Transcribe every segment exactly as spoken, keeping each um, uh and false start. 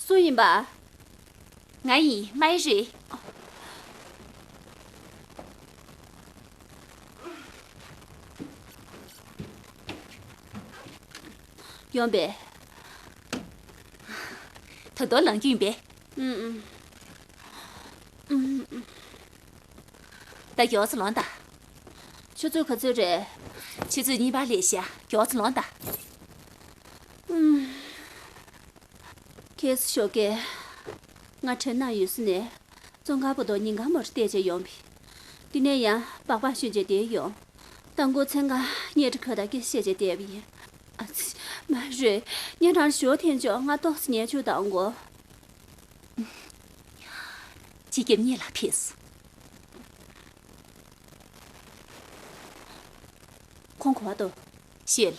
སུ་ཡིན་པ། ང་ཡིན། མ་ཡི་རེད། ཡོང་པས། ད་དུང་ལངས་རྒྱུ་ཡིན་པས། ཨུམ་ཨུམ། ཨུམ་ཨུམ། ད་མགྱོགས་ཙམ་ལོངས་དང་། ཆུ་ཚོད་ག་ཚོད་རེད། ཆུ་ཚོད་གཉིས་པ་སླེབས་ཤག་མགྱོགས་ཙམ་ལོངས་དང་། ཨུམ། ཁྱེད་ཚོ་ཞོགས་ཀས། ང་དྲན་ན་ཡོད་ས་ནས། བཙོན་ཁང་བར་དུ་ཉིན་གང་མོ་རེ་བལྟས་བྱས་ཡོང་བས། དེ་ནས་ཡང་སྦག་སྦག་ཤོན་བྱས་བསྡད་ཡོང་། ད་མགོ་མཚན་གང་གཉེར་ཁྲི་ཁ་དང་སྐད་བཤད་བྱས་བསྡད་པ་ཡིན། ཨ་ཙི། མ་རེད། ཉེ་རང་ཞོ་འཐེན་ཆོག་ང་ཏོག་ཙམ་ཉལ་ཆོག་དང་གོ། སྤྱི་ཁྱབ་གཉེར་ལ་ཕེབས་སོང་། ཁོང་གོ་བ་དོ། ཤོད་ལ།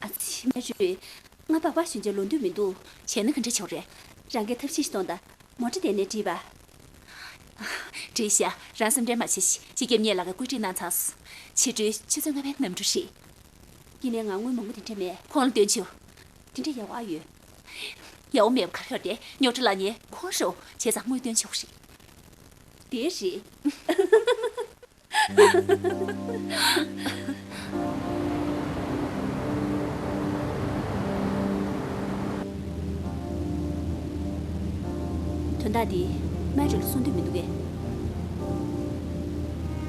ཨ་ཙི། མ་རེད། ང་སྦག་སྦག་ཞོན་བྱས་ལོང་འདོད་མི་འདུག་བྱས་ན་ག་འདྲ་བྱུང་རེད། རང་གིས་ཐབས་ཤེས་ཤིག་གཏོང་དང་། མོ་ཊ་དེད་ནས་འགྲིག་པ། འགྲིག་ཤག་རང་སེམས་ཁྲལ་མ་བྱེད་ཤིག་སྤྱི་ཁྱབ་གཉེར་ལགས་ཀྱིས་བཀོད་སྒྲིག་གནང་ཚར་སོང་། ཕྱི་དྲོའི་ཆུ་ཚོད་ལྔ་པའི་གནམ་གྲུ་རེད། ཡིན་ནའི་ང་དངུལ་མང་པོ་དེ་འདྲ་མེད། ཁོང་ལ་སྟོན་ཆོག་དེ་འདྲ་ཡག་པོ་ཨ་ཡོད། ཡག་པོ་མེད་པ་ག་རེ་ཡོད་རེད། རྙོག་དྲ་ལབ་མཁན་ཁོང་རེད། བྱས་ཙང་དངུལ་སྟོན་ཆོག་རེད། དེ་རེད། དོན་དག་འདི་མ་རིག་ལ་གསུང་འདོད་མི་འདུག་གས།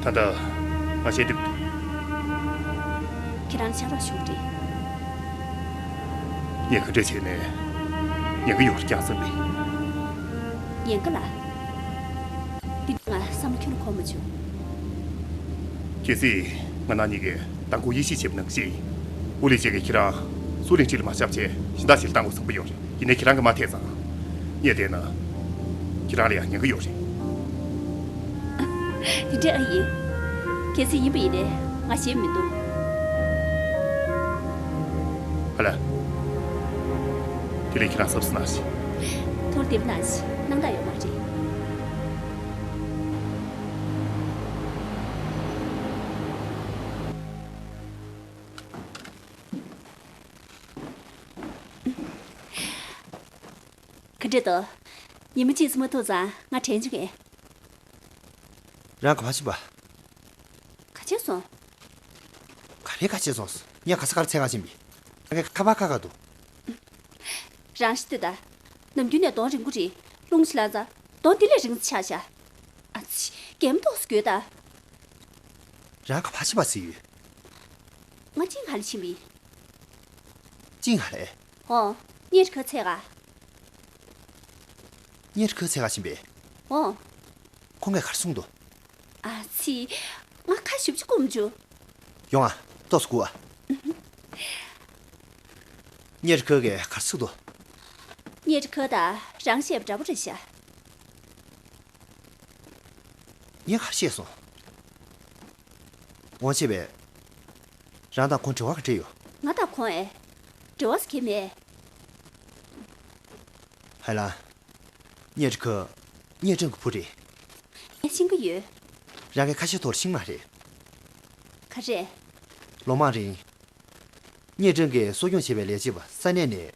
ད་ལྟ་ང་བཤད་འདོད་མི་འདུག་ཁྱེད་རང་ལ་ཕྱག་རོགས་ཞུ་གི་རེད། ངས་ག་འདྲས་བྱས་ནས་ཉན་གི་ཡོད་རེད། ཀྱང་བསམ་པས། ཉན་གི་ལ། འདི་ང་བསམ་བློ་ཁྱོན་ནས་འཁོར་མ་བྱུང་། གལ་སྲིད་ང་རང་གཉིས་ཀས་མདང་དགོང་དབྱེ་ཞིབ་བྱས་པ་ནང་བཞིན། ཨུ་ལི་ཅེ་གིས་ཁྱེད་རང་སུའུ་ལིང་ཁྲི་ལ་མ་བཞག་བྱས་གཞན་དག་ཞིག་ལ་བཏང་དགོས་བསམ་གྱི་ཡོད་རེད། ཡིན་ནའི་ཁྱེད་རང་གིས་མ་ཐེག་ཙང་། ངས་བལྟས་ན། ཁྱེད་རང་ལ་ཡང་ཉན་གི་ཡོད་རེད། དེ་འདྲ་ཨ་ཡིན། གལ་སྲིད་ཡིན་པ་ཡིན་ནའི་ང་ཞེད་མི་འདུག་ཧ་ལ། དེ་ལས་ཁྱེད་རང་གཟབ་གཟབ་གནང་ཞིག་ཐུགས་བདེ་པོ་གནང་ཞིག་སྣང་དག་ཡོད་མ་རེད། ག་འདྲ་འདུག་ཉི་མ་གཅིག་ཙམ་མ་ཐུག་ཙང་ང་དྲན་བྱུང་ངས། རང་ག་པར་ཕྱིན་པ། ག་བྱས་སོང་། ག་རེ་ག་བྱས་སོང་། ངས་ག་ས་གར་འཚོལ་ག་ཕྱིན་པས། རང་གིས་ཁ་པར་ཁ་ཁ་འདུག་རང་ཤི་ལྟོས་དང་། ནམ་རྒྱུན་ནས་གདོང་རིང་པོ་རེད། རླུང་ཞིག་ལངས་ཙང་གདོང་དེ་ལས་རིང་ཙམ་ཆགས་ཤག་ཨ་ཙི། གད་མོ་ཏོག་ཙམ་དགོས་ད། རང་ག་པར་ཕྱིན་པ་ཟེར་ཡོད། ང་ཅིན་ཧ་ལ་ཕྱིན་པས། ཅིན་ཧ་ལས། ཨོ། གཉེར་ཁྲི་ཁ་འཚོལ་ག་གཉེར་ཁྲི་ཁ་འཚོལ་ག་ཕྱིན་པས། ཨོ། ཁོང་གིས་ག་རེ་གསུངས་འདུག་ཨ་ཙི། ང་ཁ་ཞེ་པོ་ཅིག་སྐོམ་བྱུང་། ཡོང་ཨ། ཏོག་ཙམ་སྒུག་ཨ། གཉེར་ཁྲི་ཁ་གིས་ག་རེ་གསུངས་འདུག་གཉེར་ཁྲི་ཁ་དང་རང་བཤད་པ་འདྲ་པོ་རེད་ཤག་ངས་ག་རེ་བཤད་སོང་། དབང་ཆེ་བས། རང་དང་ཁོང་འབྲེལ་བ་ག་འདྲ་ཡོད། ང་དང་ཁོང་ཨེ། འབྲེལ་བ་ཟེར་མཁན་མེད། ཧའེ་ལན། གཉེར་ཁྲི་ཁ། གཉེར་ཀྲང་གི་བུ་རེད། ངས་ཤེས་ཀྱི་ཡོད། རང་གིས་ཁ་ཤས་ཐོག་ལ་ཤེས་མ་རེད། ག་རེ། ལོ་མང་རིང་། གཉེར་ཀྲང་གིས་གསོ་སྐྱོང་བྱས་པའི་ལས་བྱེད་པ་ས་གནས་ནས་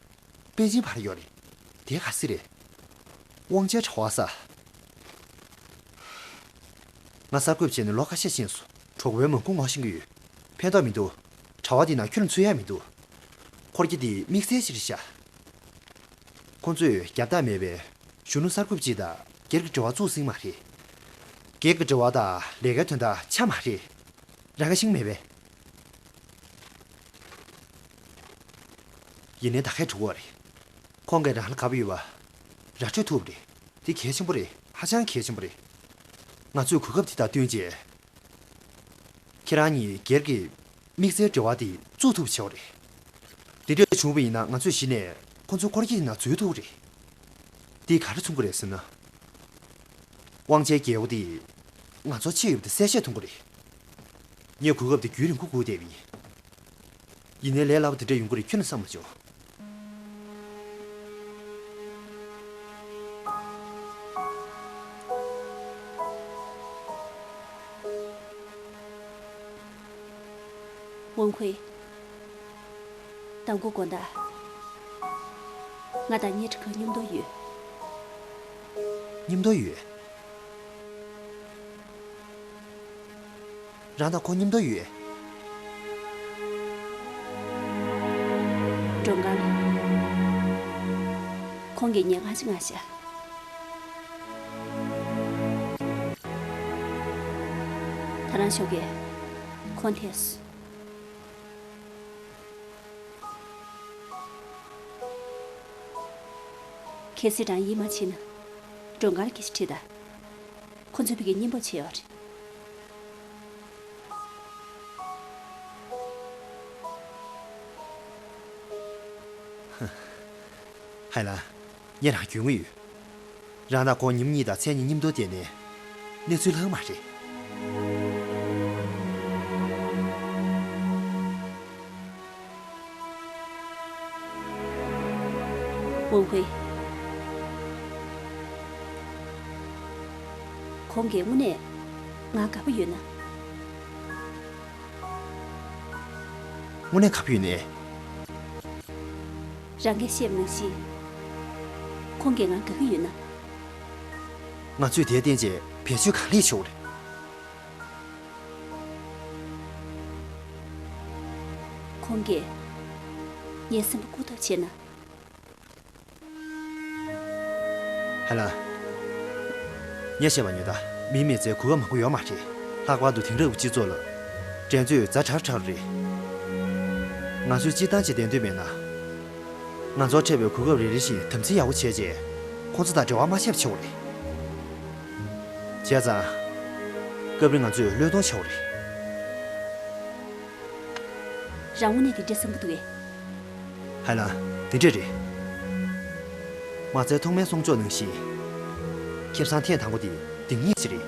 པེ་ཅིན་བར་ཡོད་རེད། དེ་ག་རེ་རེད། དབང་ཆའི་དྲ་བ་ཟེར། ང་གསར་འགོད་བྱས་ནས་ལོ་ཁ་ཤས་ཕྱིན་སོང་། གྲོགས་པོའི་མིང་ཁུངས་ངོ་ཤེས་ཀྱི་ཡོད། ཕན་ཐོགས་མི་འདུག་དྲ་བ་འདི་ནང་ཁྱོན་ནས་ཚུད་ཡ་མི་འདུག་འཁོར་སྐྱོད་འདི་དམིགས་བསལ་ཞིག་རེད་ཤག་ཁོང་ཚོས་རྒྱབ་རྟགས་མེད་པའི་གཞོན་ནུ་གསར་འགོད་ཅིག་དང་སྒེར་གྱི་འབྲེལ་བ་བཙུགས་ཟིན་མ་རེད། སྒེར་གྱི་འབྲེལ་བ་དང་ལས་ཀའི་དོན་དག་ཆ་མ་རེད། རང་གིས་ཤེས་ཀྱི་མེད་པས། ཡིན་ནའི་ད་གས་འགྲོ་གི་རེད། ཁོང་གིས་རང་ལ་དགའ་པོ་ཡོད་པ་ར་འཕྲོད་ཐུབ་པ་རེད། དེ་གལ་ཆེན་པོ་རེད། ཧ་ཅང་གལ་ཆེན་པོ་རེད། ང་ཚོས་གོ་སྐབས་དེ་དང་བསྟུན་བྱས། ཁྱེད་རང་གཉིས་སྒེར་གྱི་དམིགས་བསལ་འབྲེལ་བ་དེ་བཙུགས་ཐུབ་པ་བྱེད་དགོས་རེད། དེ་འདྲ་བྱུང་བ་ཡིན་ན་ང་ཚོས་གཞི་ནས་ཁོ་ཚོའི་འཁོར་སྐྱོད་དེ་ནང་འཛུལ་ཐུབ་ཀྱི་རེད། དེས་ག་རེ་མཚོན་གྱི་རེད་ཟེར་ན། དབང་ཆའི་རྒྱལ་པོ་དེ་ང་ཚོར་ཕྱེ་ཡོད་པ་དེ་གསལ་བཤད་ཐོན་གྱི་རེད། ངས་གོ་སྐབས་དེ་རྒྱུན་རིང་པོ་སྒུག་བསྡད་པ་ཡིན། ཡིན་ནའི་ལས་སླ་པོ་དེ་འདྲ་ཡོང་གི་རེད་ཁྱོན་ནས་བསམ་མ་བྱུང་། ཝང་ཁུའེ། དང་པོ་དགོངས་དག་ང་དང་གཉེན་སྒྲིག་གི་མཉམ་དུ་ཡོད། མཉམ་དུ་ཡོད། རང་དང་ཁོང་མཉམ་དུ་ཡོད། སྒྲོལ་དཀར། ཁོང་གིས་ཉེས་རྐང་ཅིག་བསྔགས་ཤག་ད་རང་ཤོག་གི་ཁོང་ཐད་སོང་། གལ་སྲིད་རང་ཡིད་མ་ཆེས་ན། སྒྲོལ་དཀར་ལ་སྐད་ཆ་དྲིས་དང་། ཁོ་ཚོས་ཕ་གིར་གཉེན་པོ་བྱས་ཡོད་རེད། ཧའེ་ལགས། ངས་རང་སྐྱོན་གྱི་ཡོད། རང་དང་ཁོང་ཉིན་གཉིས་དང་མཚན་གཉིས་མཉམ་དུ་བསྡད་ནས། གནས་ཚུལ་ལྷག་མ་རེད། ཝུན་ཧུའེ། ཁོང་གིས་དངོས་གནས་ང་དགའ་པོ་ཡོད་ན། དངོས་གནས་དགའ་པོ་ཡོད་ནས། རང་གིས་བཤད་པ་ནང་བཞིན། ཁོང་གིས་ང་དགའ་གི་ཡོད་ན། ང་ཚོས་དེར་བརྟེན་བྱས་བེད་སྤྱོད་གང་ལེགས་བྱེད་དགོས་རེད། ཁོང་གིས་ངའི་སེམས་པ་རྐུ་ཐབས་བྱས་ན། ཧའེ་ལགས། ངས་བཤད་པ་ཉོན་དང་། མིའི་མི་ཚེར་གོ་སྐབས་མང་པོ་ཡོད་མ་རེད། ལྷག་པར་དུ་དེང་རབས་ཀྱི་སྤྱི་ཚོགས་ལ། འགྲན་རྩོད་ཛ་དྲག་དྲག་རེད། ང་ཚོས་སྤྱིར་བཏང་ཅིག་བསྡད་འདོད་མེད་ན། ང་ཚོར་འཕྲད་པའི་གོ་སྐབས་རེ་རེ་བཞིན་དམ་འཛིན་ཡག་པོ་བྱས་རྗེས། ཁོང་ཚོ་དང་འབྲེལ་བ་མ་བྱས་པ་བྱེད་དགོས་རེད། བྱས་ཙང་། སྐབས་རེ་ང་ཚོས་བློས་གཏོང་བྱེད་དགོས་རེད། རང་དངོས་གནས་དེ་འདྲ་བསམ་གྱི་འདུག་གས། ཧའེ་ལགས། དེ་འདྲ་རེད། མ་རྩའི་ཐོག་མའི་གསུང་ཕྱོགས་ནང་བཞིན། ཁེ་བཟང་ཐེངས་དང་པོ་དེ་སྡིག་ཉེས་ཤིག་རེད།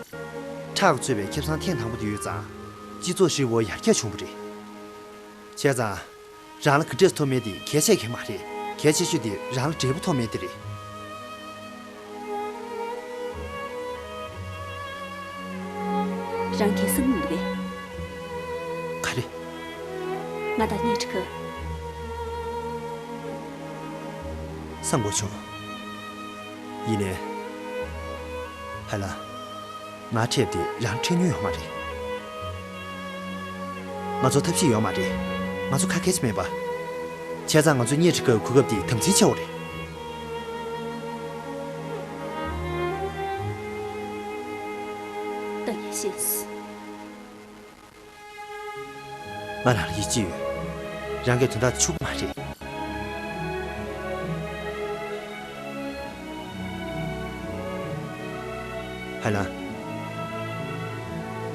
ཁྲག་གིས་གཙོས་པའི་ཁེ་བཟང་ཐེངས་དང་པོ་དེ་ཡོད་ཙང་། སྤྱི་ཚོགས་ཧྲིལ་པོ་ཡར་རྒྱས་བྱུང་བ་རེད། བྱས་ཙང་། རང་ལ་ག་འདྲས་ཐོབ་མིན་དེ་གལ་ཆེ་གི་མ་རེད། གལ་ཆེ་ཤོས་དེ་རང་ལ་འབྲས་བུ་ཐོབ་མིན་དེ་རེད། རང་གིས་བསམ་མི་འདུག་པས། ག་རེ། ང་དང་གཉེན་སྒྲིག་གི། བསམ་དགོས་བྱུང་། ཡིན་ནའི། ཧའེ་ལགས། ང་འཕྲད་དེ་རང་འཕྲད་མྱོང་ཡོད་མ་རེད། ང་ཚོར་ཐབས་ཤེས་ཡོད་མ་རེད། ང་ཚོ་ཁ་སྐད་ཅིག་མེད་པ། བྱས་ཙང་ང་ཚོས་གཉེན་སྒྲིག་གི་གོ་སྐབས་དེ་དམ་འཛིན་བྱེད་དགོས་རེད། ད་ངས་ཤེས་སོང་། ང་རང་ལ་ཡིད་ཆེས་ཡོད། རང་གིས་དོན་དག་དེ་འཕྱུག་གི་མ་རེད། ཧའེ་ལགས།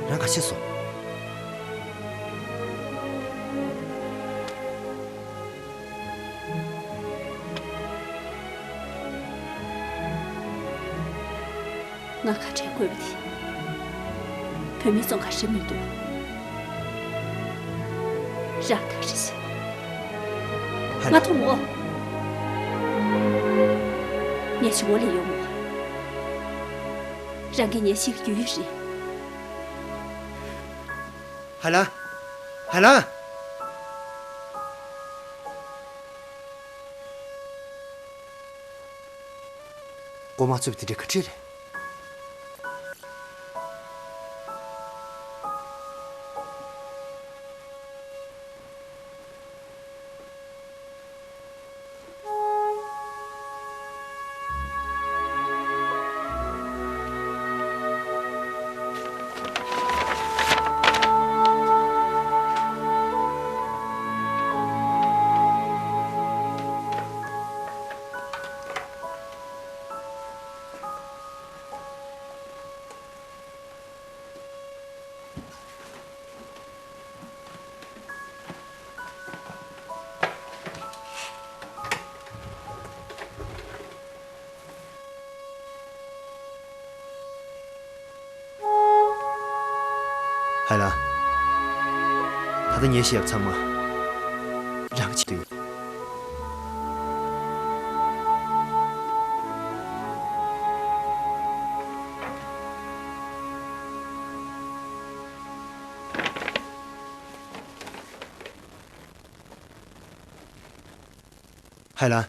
རང་ག་ཤེད་སོང་། ང་ཁ་བྲལ་དགོས་པ་དེ། བུད་མེད་ཚོ་ག་རེ་མི་འདུག་རང་ཐག་རེ་བྱས། ཧ་ལ། ང་ཐོངས་མོ། ངས་ཞུ་བ་ལས་ཡོང་མོ། རང་གིས་ངའི་ཤི་གི་རྒྱུ་ཡོད་རེད། ཧ་ལ། ཧ་ལ། མགོ་མ་ཚོས་པ་དེ་འདྲའི་ག་འདྲ་རེད། ཧའེ་ལགས། ད་ལྟ་ངས་བཤད་པ་ཚང་མ་རང་གི་ཆེད་དུ་ཡིན། ཧའེ་ལན།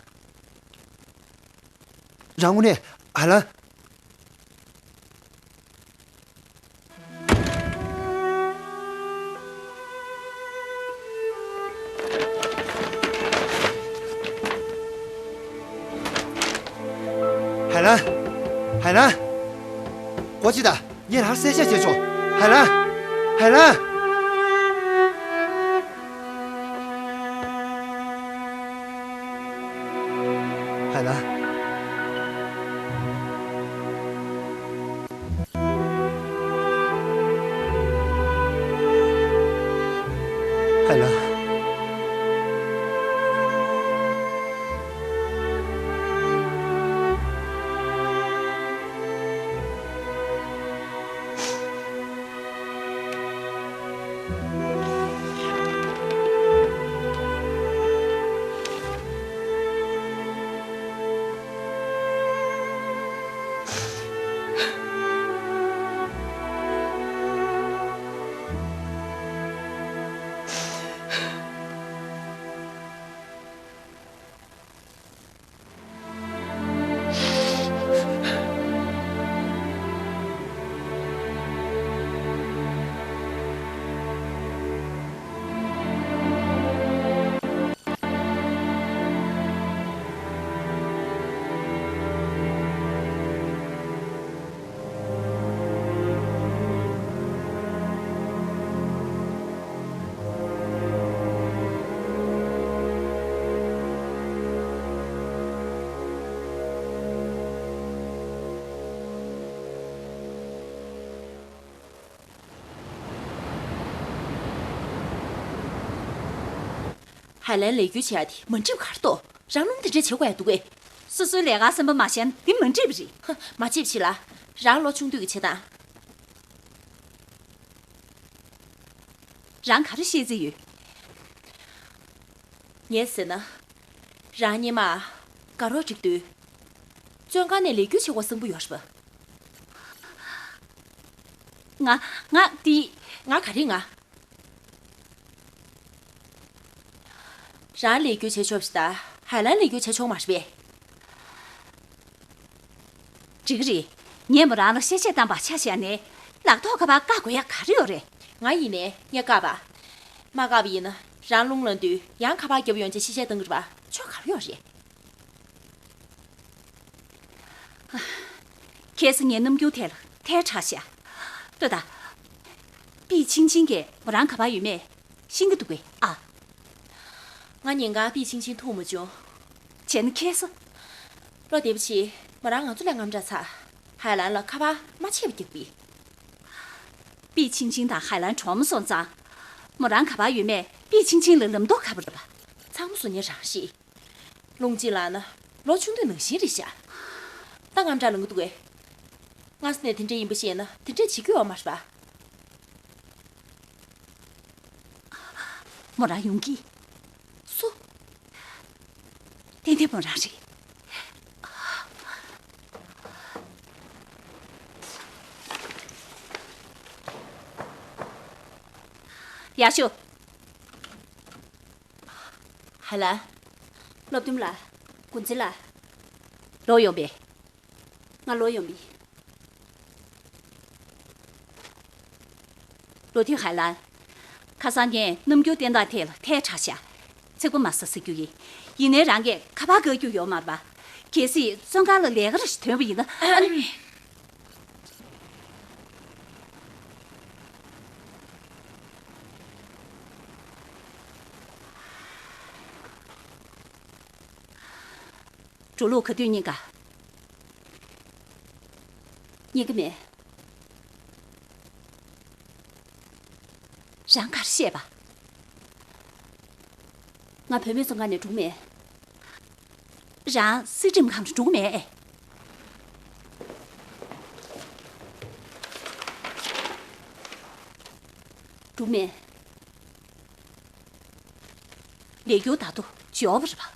རང་དངོས་གནས་ཧའེ་ལན། ཧའེ་ལན། ཧའེ་ལན། སྒོ་ཕྱེ་དང་། ངས་རང་གསལ་བཤད་བྱེད་ཆོག་ཧའེ་ལན། ཧའེ་ལན། ཧའེ་ལན། ཧའེ་ལན། ཧའེ་ལན་ལས་འགུལ་བྱེད་ཡ་དེ་མ་འགྲིག་པ་ག་རེ་འདུག་རང་རླུང་དེ་འདྲས་བྱེད་དགོས་ཡ་འདུག་གས། སོ་སོའི་ལས་ཀར་སེམས་པ་མ་བཞེངས་ན་དེ་མ་འགྲིག་པ་རེད། ཧ། མ་བྱེད་པ་བྱེད་ལ། རང་ལོ་ཆུང་དུས་ཀྱི་བྱེད་སྟངས། རང་ག་རེ་བཤད་རྩིས་ཡོད། ངས་ཟེར་ན། རང་སྔོན་མ་དགའ་རོགས་སྒྲིག་དུས། བཙོན་ཁང་ནས་ལས་འགུལ་བྱེད་དགོས་བསམ་གྱི་ཡོད་རེད་པ། ང་། ང་དེ། ང་ག་རེ་ང་། རང་ལས་འགུལ་བྱེད་ཆོག་པ་ཞིག་དང་། ཧའེ་ལན་ལས་འགུལ་བྱེད་ཆོག་མ་རེད་པས། འགྲིག་གི་རེད། ངས་མོ་རང་ལ་གཤེ་གཤེ་བཏང་བ་ཆ་བཞག་ནས། ལག་ཐོག་ཁ་པར་བཀག་དགོས་ཡ་ག་རེ་ཡོད་རེད། ང་ཡིན་ནའི་ངས་བཀག་པ། མ་བཀག་པ་ཡིན་ན་རང་རླུང་ལངས་དུས་ཡང་ཁ་པར་རྒྱབ་ཡོང་བྱས་གཤེ་གཤེ་བཏང་གི་རེད་པ། ཆོ་ག་རེ་ཡོད་རེད། ཁ་སང་ངའི་རྣམ་འགྱུར་དེ་ལ་ཐལ་དྲགས་ཤག་ལྟོས་དང་། པི་ཆིང་ཆིང་གིས་མོ་རང་ག་པར་ཡོད་མེད་ཤེས་ཀྱི་འདུག་གས། ཨ། ང་ཉིན་གང་པི་ཆིང་ཆིང་ཐུག་མ་བྱུང་། བྱས་ན་ཁ་སང་། བློ་བདེ་པོ་བྱེད། མོ་རང་ང་ཚོ་ལས་དངངས་སྐྲག་ཚ། ཧའེ་ལན་ལ་ཁ་པར་མ་བྱས་པ་རྒྱག་པས། པི་ཆིང་ཆིང་དང་ཧའེ་ལན་གྲོངས་སོང་ཙང་། མོ་རང་ག་པར་ཡོད་མེད་པི་ཆིང་ཆིང་ལ་ལབ་མདོག་ཁ་པོ་རེད་པ། ཚང་མ་སུ་ཉེ་རང་ཤེས། རླུང་གཅིག་ལངས་ན་ལོ་ཆུང་དུས་ནང་བཞིན་རེད་ཤག་ད་དངངས་སྐྲག་ལངས་ཀྱི་འདུག་གས། སྔ་ས་ནས་དེ་འདྲ་ཡིན་པ་ཤེས་ན་དེ་འདྲ་བྱེད་རྒྱུ་ཡོད་མ་རེད་པ། མོ་རང་ཡོང་གི། སུ། ཏན་ཏན་མོ་རང་རེད། ཡར་ཤོག་ཧའེ་ལན། སློབ་སྟོན་ལགས། འགོ་འཛིན་ལགས། ལོག་ཡོང་པས། ང་ལོག་ཡོང་པས། ལོ་ཐི་ཧའེ་ལན། ཁ་སང་ངས་རྣམ་འགྱུར་བསྟན་སྟངས་ཐད་ལ་ཐལ་དྲགས་ཤག་ཚིག་པ་མ་ཟ་ཟེར་རྒྱུ་ཡིན། ཡིན་ནའི་རང་གིས་ཁ་པར་བཀག་རྒྱུ་ཡོད་མ་རེད་པ། གལ་སྲིད་བཙོན་ཁང་ལ་ལས་ཀ་རེ་ཞིག་ཐོན་པ་ཡིན་ན། ཨ་ནི། འགྲོ་ལུགས་ག་དུས་རྙེད་ག་རྙེད་ཀྱི་མེད། རང་ག་རེ་བཤད་པ། ང་བུད་མེད་བཙོན་ཁང་ནས་གྲོངས་མེད། རང་སྲིད་ཁྲིམས་ཁང་དུ་གྲོངས་མེད། གྲོངས་མེད། ལས་འགུལ་ད་དུང་འབྱོར་བ་རེད་པ།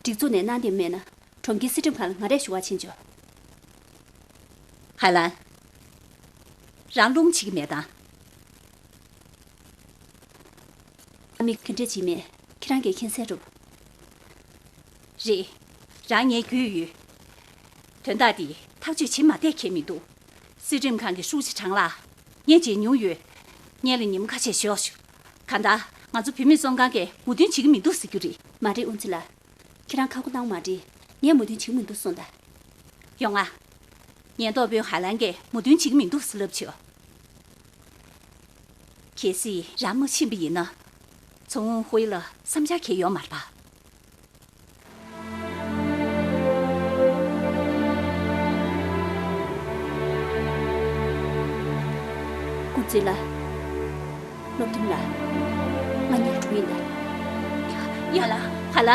སྒྲིག་འཛུགས་ནས་གནང་བསྡད་མེད་ན། གྲོང་ཁྱེར་སྲིད་ཁྲིམས་ཁང་ལ་ང་རས་ཞུ་བ་ཕྱིན་ཆོག་ཧའེ་ལན། རང་རླུང་བྱེད་ཀྱི་མེད་དམ། ཨ་མས་ག་འདྲས་བྱེད་མེད་ཁྱེད་རང་གིས་མཁྱེན་གསལ་རེད། རེད། རང་ངའི་རྒྱུས་ཡོད། དོན་དག་འདི་ཐག་གཅོད་བྱེད་མ་བསྡད་ཁེལ་མི་འདུག་སྲིད་ཁྲིམས་ཁང་གི་ཧྲུའུ་ཅི་ཁྲང་ལགས། ངས་མཇལ་མྱོང་ཡོད། ངེད་ལ་ཉིན་མོ་ཁ་ཤས་ཞོག་ཞུ། གང་ལྟར་ང་ཚོ་བུད་མེད་བཙོན་ཁང་གིས་མོས་མཐུན་བྱེད་ཀྱི་མི་འདུག་ཟེར་རྒྱུ་རེད། མ་རེད་ཨུན་ཙི་ལགས། ཁྱེད་རང་ཁ་ཁུ་གནང་མ་རེད། ངས་མོས་མཐུན་བྱེད་ཀྱི་མི་འདུག་གསུངས་ད། ཡོང་ང་། ཉེན་རྟོག་པས་ཧའེ་ལན་གྱིས་མོས་མཐུན་བྱེད་ཀྱི་མི་འདུག་ཟེར་ལབ་བྱུང་། གལ་སྲིད་རང་མ་ཕྱིན་པ་ཡིན་ན། ཚོང་དབོན་ཧུའེ་ལ་བསམ་འཆར་གང་ཡང་ཡོད་མ་རེད་པ། ཀུན་བརྩེ་ལགས། སློབ་སྟོན་ལགས། ང་གཉིས་འགྲོ་ཡིན་ད། ཡ་ལ། ཧ་ལ།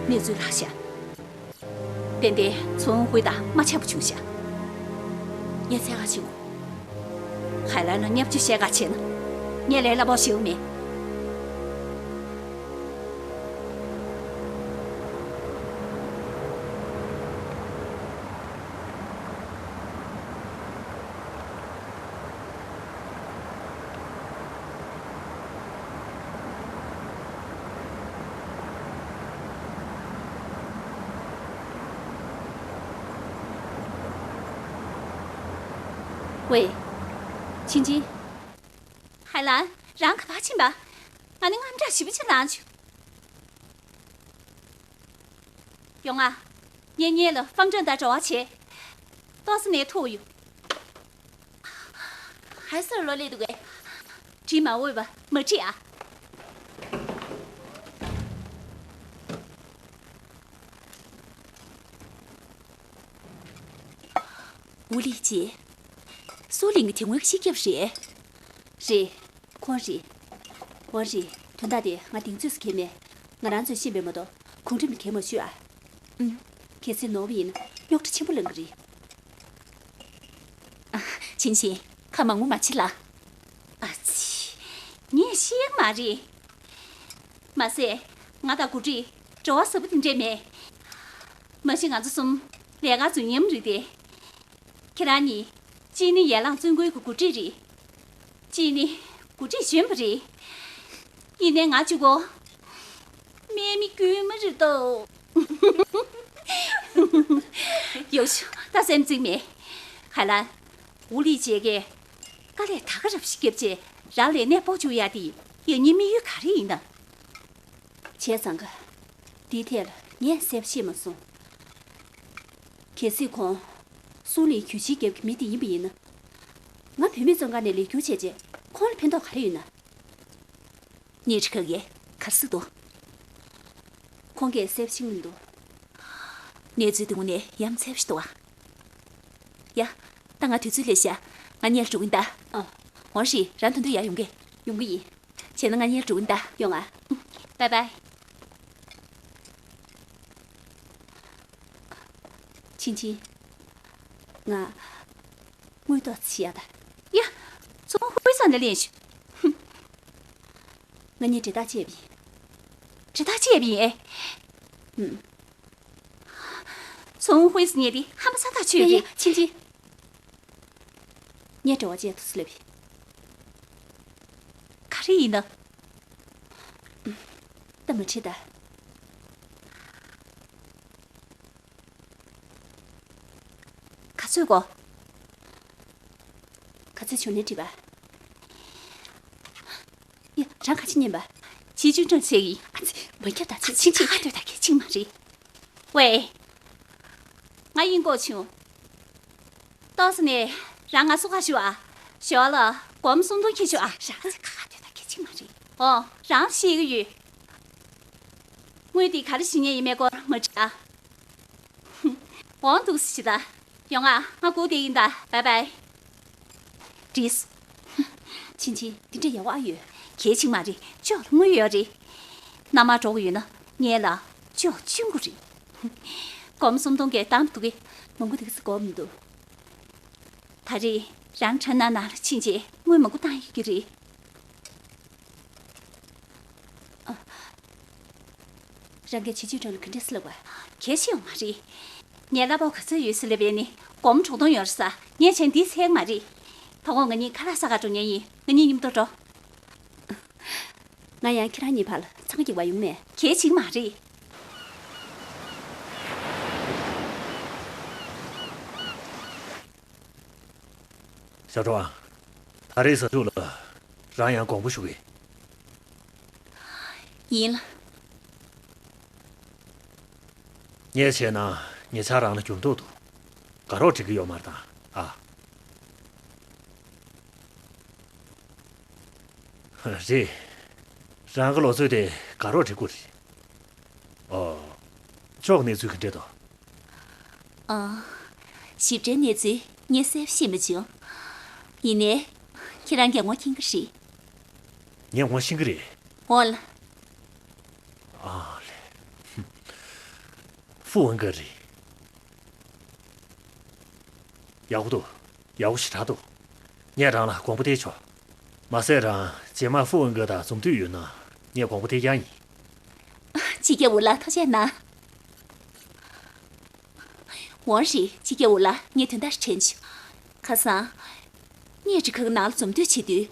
གནས་ཚུལ་ལྷག་ཤག་ཏན་ཏན་ཚོང་དབོན་ཧུའེ་དང་མ་འཆམ་པོ་བྱུང་ཤག་ངས་འཚོལ་ག་ཕྱིན་དགོས། ཧའེ་ལན་ལ་བརྙས་བཅོས་བཤད་ག་བྱས་ན། ངས་ལས་སླ་པོ་ཞིག་མེད། ཝེ། ཆིན་ཆིན། ཧའེ་ལན། རང་ག་པར་ཕྱིན་པ། ང་ནི་དངངས་སྐྲག་ཞེ་པོ་ཅིག་ལངས་བྱུང་། ཡོང་ང་། ངས་ངེད་ལ་ཧྥང་ཀྲང་དང་འབྲེལ་བ་བྱས། ཏོག་ཙམ་ནས་ཐུག་ཡོང་། ཧའེ་སར་ལོ་ལེ་འདུག་གས། འདྲི་མ་འོས་པ་མ་དྲིས་ཨ། ཝུ་ལི་ཅི། སུའུ་ལིང་གི་དེ་སྔོན་གྱི་སྤྱི་ཁྱབ་རེད། རེད། ཁོང་རེད། འོ་རེད། དོན་དག་དེ་ང་གདེང་ཚོད་སུ་གལ་མེད། ང་རང་ཚོས་ཤེས་པས་མ་གཏོགས་གོང་རིམ་གལ་མ་ཞུས་ཨ། ཨུམ། གལ་སྲིད་ནོར་བ་ཡིན་ན་རྙོག་དྲ་ཆེན་པོ་ལངས་གི་རེད། ཨ། ཆིན་ཆིན། ཁ་མང་པོ་མ་བྱེད་ལ། ཨ་ཙི། ངས་ཤེས་ཡག་མ་རེད། མ་ཟད། ང་དང་འགོ་ཁྲིད་འབྲེལ་བ་ཟབ་པོ་དེ་འདྲས་མེད། མ་གཞི་ང་ཚོ་གསུམ་ལས་ཀ་རྫུན་མཉམ་རེད་དེ། ཁྱེད་རང་གཉིས། གཅིག་ནི་ཡན་ལག་བཙོན་ཁང་གི་འགོ་ཁྲིད་རེད། གཅིག་ནི་འགོ་ཁྲིད་གཞོན་པ་རེད། ཡིན་ནའི་ང་གཅིག་པོ། སྨད་མི་རྒྱུད་མ་རེད་དོ། ཡག་ཤོས་ད་སེམས་གཅིག་མེད། ཧ་ལ། ཝུ་ལི་ཅེ་གིས་དཀའ་ལས་ད་ག་རབ་ཞིག་བརྒྱབ་རྗེས་རང་ལས་གནས་སྤོ་བཅུག་ཡ་དེ་ཡིན་ནའི་དམིགས་ཡུལ་ག་རེ་ཡིན་ན། བྱས་ཙང་ག། འདིའི་ཐད་ལ་ངས་གསལ་པོ་ཤེས་མ་སོང་། གལ་སྲིད་ཁོང་སུའུ་ལིང་གྱོད་གཞི་རྒྱབ་ཀྱི་མི་དེ་ཡིན་པ་ཡིན་ན། ང་བུད་མེད་བཙོན་ཁང་ནས་ལས་སྒྱུར་བྱས་རྗེས་ཁོང་ལ་ཕན་ཐོགས་ག་རེ་ཡོད་ན། ཉིན་ཁ་གེ་གར་སི་དོ། ཁོང་གིས་གསལ་པོ་ཤེས་མི་འདུག་གནས་ཚུལ་དེ་ངོ་ནས་ཡ་མཚན་ཞིག་འདུག་ཨ། ཡ། ད་ང་དུས་ཚོད་ལས་ཤག་ང་གཉིད་འགྲོ་གིན་ད། ཨ། འོ་ཧྲི། རང་ད་དུང་ཡར་ཡོང་གི། ཡོང་གི་ཡིན། བྱས་ན་ང་གཉིད་འགྲོ་གིན་ད། ཡོང་ཨ། བའི་བའི། ཆིན་ཆིན། ང་། དངུལ་ཏོག་ཙམ་ཡ་ད། ཡ། ཚོང་ཧུའེ་ས་ནས་ལེན་ཞུ། ང་གཉིས་འབྲེལ་ཐག་བཅད་པ་ཡིན། འབྲེལ་ཐག་བཅད་པ་ཡིན་ཨེ། ཨུམ། ཚོང་ཧུའེ་ཟེར་མཁན་དེ་ཧམ་པ་ས་ཐག་ཆོད་ཡ་ཡ་རེད། ཆིན་ཆིན། ངས་འབྲེལ་བ་བཅད་ཐུབ་ས་ལབ་ཡིན། ག་རེ་ཡིན་ན། ད་མ་བྲིས་ད། ག་ཚོད་གོ། ག་ཚོད་བྱུང་ནས་བྲིས་པ། ཡ། རང་ག་ཅི་ཉན་པ། ཆི་ཅུན་ཀྲང་བཤད་ཡིན། ཨ་ཙི། མ་རྒྱབ་ད་ཚིག་ཆིན་ཆིན། ཁ་སྡོད་ད་གལ་ཆེན་མ་རེད། ཝེ། ང་དབྱིན་ཀོག་བྱུང་། ཏོག་ཙམ་ནས་རང་ང་སོ་ཁ་ཞུ་ཨ། ཞོར་ལ་སྒོར་མོ་སུམ་སྟོང་འཁྱེར་ཤོག་ཨ། རང་ཚོ་ཁ་སྡོད་ད་གལ་ཆེན་མ་རེད། ཨོ། རང་ཤེས་ཀྱི་ཡོད། དངུལ་དེ་ག་རེ་བྱེད་མཁན་ཡིན་མིན་སྐོར་མ་དྲིས་ཨ། འོང་འདུག་སེ་ཞིག་ད། ཡོང་ང་། ང་སྒུག་བསྡད་ཡིན་ད། བའི་བའི། བྲིས། ཆིན་ཆིན། འདི་འདྲ་ཡག་པོ་ཨ་ཡོད། གལ་ཆེན་མ་རེད། ཅོག་ལ་དངུལ་ཡོད་རེད། མནའ་མར་འགྲོ་དགོས་ཡོད་ན་ངེད་ལ་ཅོག་གཅིག་པོ་རེད། སྒོར་མོ་སུམ་སྟོང་གི་བཏང་འདུག་གི། མང་པོ་འདུག་སེ་དགོས་མི་འདུག་ད་རེས་རང་ཁྲ་ན་ནང་ལ་ཕྱིན་རྗེས་དངུལ་མང་པོ་བཏང་ཡོད་ཀྱི་རེད། ཨ། རང་གིས་ཆི་ཅུན་ཀྲང་ལ་ག་འདྲས་ལབ་པ། གལ་ཆེ་ཡོད་མ་རེད། ངས་གླ་ཕོགས་ག་ཚོད་ཡོད་ཟེར་ལབ་པས་ནི་སྒོར་མོ་དྲུག་སྟོང་ཡོད་རེད་ཟེར། ངས་བྱས་ན་འདི་ཟེར་གྱི་མ་རེད། ད་དགོང་ང་གཉིས་ཁ་ལག་ཟ་གར་འགྲོ་མཁན་ཡིན། ང་གཉིས་མཉམ་དུ་འགྲོ། ང་ཡང་ཁྱེད་རང་གཉིས་བར་ལ་ཚ་ ང་གི་བ་ཡོང་མེད། གལ་ཆེ་གི་མ་རེད། ཞའོ་ཀྲོའང་། ད་རེས་ཟ་ཆོག་ལ། རང་ཡང་དགོངས་པ་ཞུ་གི། ཡིན་ལ། ངས་བྱས་ན་ཉེ་ཆར་རང་ལ་འགྱུར་ལྡོག་འདུག་དགའ་རོགས་འགྲིག་གི་ཡོད་མ་རེད་ད། ཨ། རེད། རང་གི་ལོ་ཚོད་དེ་དགའ་རོགས་འགྲིག་གི་རེད། ཨོ། ཅོག་གནས་ཚུལ་ག་འདྲས་འདུག་ཨ། ཞིབ་ཕྲའི་གནས་ཚུལ་ངས་གསལ་པོ་ཤེས་མ་བྱུང་། ཡིན་ནའི། ཁྱེད་རང་གིས་ངོ་མཁྱེན་གི་རེད། ངས་ངོ་ཤེས་ཀྱི་རེད། འོ་ལ། ཨ་ལེ། ཧུམ། ཧྥུ་ཝུན་ག་རེད། ཡག་པོ་འདུག་ཡག་པོ་ཞེ་དྲག་འདུག་ངས་རང་ལ་དགོངས་པ་གཏད་ཆོག་མ་ཟད་རང་རྗེས་མ་ཧྥུ་ཝུན་ག་དང་འཛོམས་འདོད་ཡོད་ན་ངས་དགོངས་པ་གཏད་རྐྱང་ཡིན། སྤྱི་ཁྱབ་འུ་ལགས་ཐུགས་རྗེ་གནང་། འོང་རེད། སྤྱི་ཁྱབ་འུ་ལགས་ངས་དོན་དག་ཞིག་དྲན་བྱུང་། ཁ་སང་། ངས་ཁྲི་ཁ་གི་ནང་ལ་འཛོམས་འདོད་བྱེད་དུས།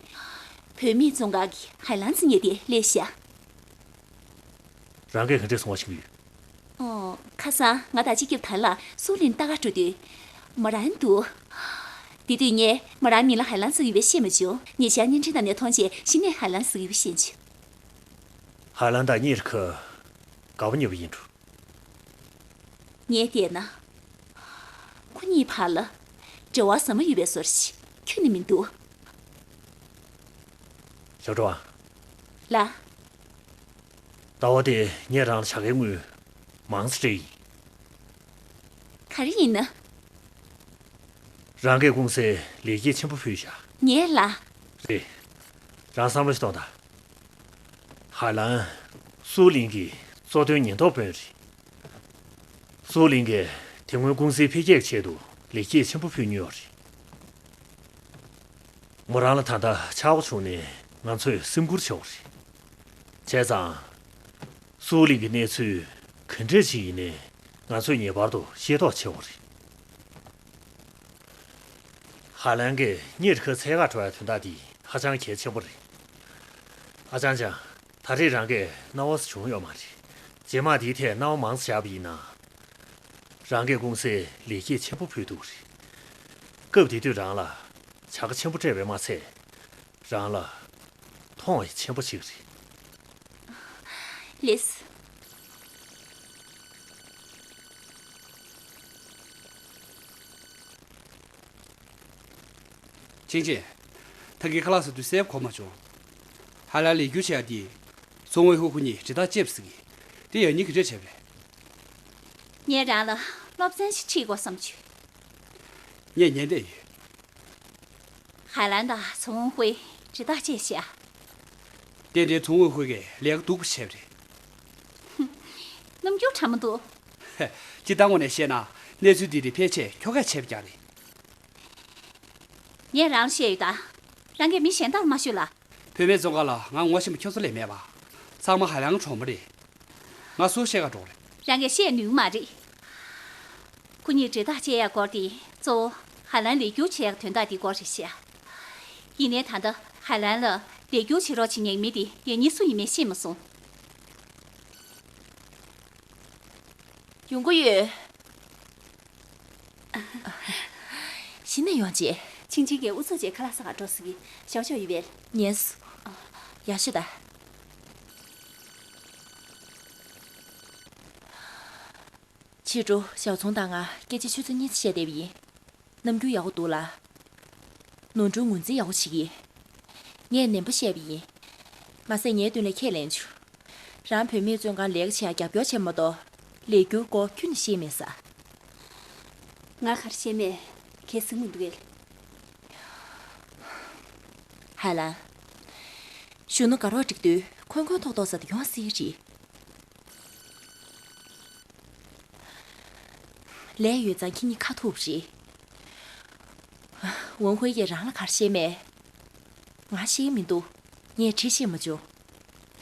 བུད་མེད་བཙོན་ཁང་གི་ཧའེ་ལན་ཙི་ཉལ་དེ་སླེབས་ཤག་རང་གིས་ག་འདྲས་གསང་བ་ཤེས་ཀྱི་ཡོད། ཨོ། ཁ་སང་ང་དང་སྤྱི་ཁྱབ་ཐར་ལགས་སུའུ་ལིན་ལྟ་གར་འགྲོ་དུས། མོ་རང་འདུག་དེ་དུས་ངས་མོ་རང་མིང་ལ་ཧའེ་ལན་ཙི་ཡོད་པ་ཤེས་མ་བྱུང་། ཉེ་ཆར་བརྙན་འཕྲིན་ནང་ནས་མཐོང་རྗེས་གཞི་ནས་ཧའེ་ལན་ཙི་ཡོད་པ་ཤེས་བྱུང་། ཧའེ་ལན་དང་ཉེ་ཁྲི་ཁ་དགའ་པོ་ཉེ་པོ་ཡིན་འགྲོ། ངས་བལྟས་ན། ཁོ་གཉིས་བར་ལ་འབྲེལ་བ་ཟབ་མོ་ཡོད་པའི་བཟོ་འདྲ་ཞིག་ཁྱོན་ནས་མི་འདུག་ཞའོ་ཀྲོའུ། ལགས། ཟླ་བ་འདིར་ངས་རང་ལ་བྱ་དགའི་དངུལ་མང་ཙམ་སྤྲད་ཡིན། ག་རེ་ཡིན་ན། རང་གིས་ཀུང་སིར་ལེགས་སྐྱེས་ཆེན་པོ་ཕུལ་བཞག་ངས་ལ། རེད། རང་བསམ་བློ་ཞིག་གཏོང་དང་། ཧ་ལན། སུའུ་ལིན་གྱི་གཙོ་དོན་ཉེན་རྟོག་དཔོན་རེད། སུའུ་ལིན་གྱིས་དེ་སྔོན་ཀུང་སིའི་འཕེལ་རྒྱས་ཀྱི་ཆེད་དུ་ལེགས་སྐྱེས་ཆེན་པོ་ཕུལ་མྱོང་ཡོད་རེད། མོ་རང་ལ་ད་ལྟ་ཆགས་པ་བྱུང་ནས་ང་ཚོས་སེམས་ཁུར་བྱེད་དགོས་རེད། བྱས་ཙང་། སུའུ་ལིན་གྱི་གནས་ཚུལ་ག་འདྲས་ཞིག་ཡིན་ནའི་ང་ཚོས་ངེས་པར་དུ་ཤེས་རྟོགས་བྱེད་དགོས་རེད། ཧ་ལན་གྱིས་ཉེ་ཁྲི་ཁ་འཚོལ་གར་འགྲོ་ཡའི་དོན་དག་འདི་ཧ་ཅང་གལ་ཆེན་པོ་རེད། ཨ་ཅང་ཅང་། ད་རེས་རང་གིས་སྣང་བ་བྱུང་ཡོད་མ་རེད། རྗེས་མ་འདིའི་ཐད་སྣང་བ་མང་ཙམ་བཞག་པ་ཡིན་ན། རང་གིས་ཀུང་སིར་ལེགས་སྐྱེས་ཆེན་པོ་ཕུལ་ཐུབ་ཀྱི་རེད། སྐབས་དེ་དུས་རང་ལ་བྱ་དགའ་ཆེན་པོ་སྤྲད་པས་མ་ཚད། རང་ལ་མཐོང་བ་ཆེན་པོ་ཞིག་རེད། ལགས། ཅིང་ཅིང་། ད་གིན་ཁ་ལག་ཟ་དུས་གསལ་པོ་གོ་མ་བྱུང་། ཧ་ལ་ལས་སྒྱུར་བྱེད་ཡ་དེ། ཙུང་ཝེ་ཧུ་ཁོ་གཉིས་འདྲི་རྟགས་བཅད་པ་ཟེར་གི། དེ་ཡང་སྙིང་གི་འདྲ་བྱས་པ་རེད། ངས་རང་ལ་སློབ་ཚན་ཞིག་ཁྲིད་དགོས་བསམ་བྱུང་། ངས་ཉན་བསྡད་ཡོད། ཧའེ་ལན་དང་ཙུང་ཝེ་ཧུའེ་འདྲི་རྟགས་བཅད་བཞག་ཏན་ཏན་ཙུང་ཝེ་ཧུའེ་གིས་ལས་ཀ་སྡུག་པོ་བྱས་པ་རེད། རྣམ་འགྱུར་ཁྲ་མོ་འདུག་སྤྱིར་བཏང་ངོས་ནས་བཤད་ན་གནས་ཚུལ་འདི་རིགས་ཕལ་ཆེར་ཁྱོ་གས་བྱས་པ་རྐྱང་རེད། ངས་རང་ལ་བཤད་ཡོད་ད། རང་གིས་མི་གཞན་དག་ལ་མ་ཤོད་ལ། བུད་མེད་བཙོན་ཁང་ལ་ང་ངོ་ཤེས་པ་ཁྱོད་ཚོ་ལས་མེད་པ། ཚང་མ་ཧ་ལན་གྱི་གྲོགས་མོ་རེད། ང་སུ་བཤད་ག་འགྲོ་རེད། རང་གིས་བཤད་ནུས་མ་རེད། ཁོ་གཉིས་འདྲི་རྟགས་བཅད་ཡག་སྐོར་དེ་གཙོ་བོ་ཧ་ལན་ལས་སྒྱུར་བྱེད་ཡག་དོན་དག་དེའི་སྐོར་རེད་ཤག་ཡིན་ནའི་ད་ལྟ་ཧ་ལན་ལ་ལས་སྒྱུར་བྱེད་རོགས་བྱེད་མཁན་མི་དེ་ཡང་སྙིང་སུ་ཡིན་མིན་ཤེས་མ་སོང་། ཡོང་གི་ཡོད། གཞི་ནས་ཡོང་རྗེས། ཆིང་ཆིང་གིས་ཨུ་ཚུགས་བྱས་ཁ་ལག་ཟ་གར་འགྲོ་ཟེར་གི། ཞའོ་ཞའོ་ཡོད་པས། ཉན་སོང་། ཡག་ཤོས་ད། ཕྱི་དྲོ་ཞའོ་ཚོང་དང་ང་སྐད་ཆ་ཆུ་ཚོད་གཉིས་ཙམ་བཤད་བསྡད་པ་ཡིན། རྣམ་འགྱུར་ཡག་པོ་འདུག་ལ། ནོར་འཁྲུལ་ངོས་འཛིན་ཡག་པོ་བྱེད་ཀྱི་ཡིན། ངས་ནན་པོ་བཤད་པ་ཡིན། མ་ཟད་ངའི་མདུན་ལ་ཁས་ལེན་བྱུང་། རང་བུད་མེད་བཙོན་ཁང་ལས་ཀ་བྱེད་ཡ་རྒྱབ་སྐྱོར་བྱས་མ་གཏོགས་ལས་འགྱུར་སྐོར་ཁྱོན་ནས་ཤེས་མེད་ས། ང་ག་རེ་བཤད་མེད། གལ་སྲིད་མི་འདུག་གས། ཧ་ལ། གཞོན་ནུ་དགའ་རོགས་སྒྲིག་དུས་ཁོན་ཁོན་ཐོག་ཐོག་ཟེར་དུ་ཡོང་སྲིད་རེད། ལས་ཡོད་ཙང་ཁྱེད་གཉིས་ཁ་ཐུག་རེད། ཝང་ཧུའེ་ཡིས་རང་ལ་ག་རེ་བཤད་མེད། ང་ཤེས་མི་འདུག་ངས་དྲི་ཤེས་མ་བྱུང་།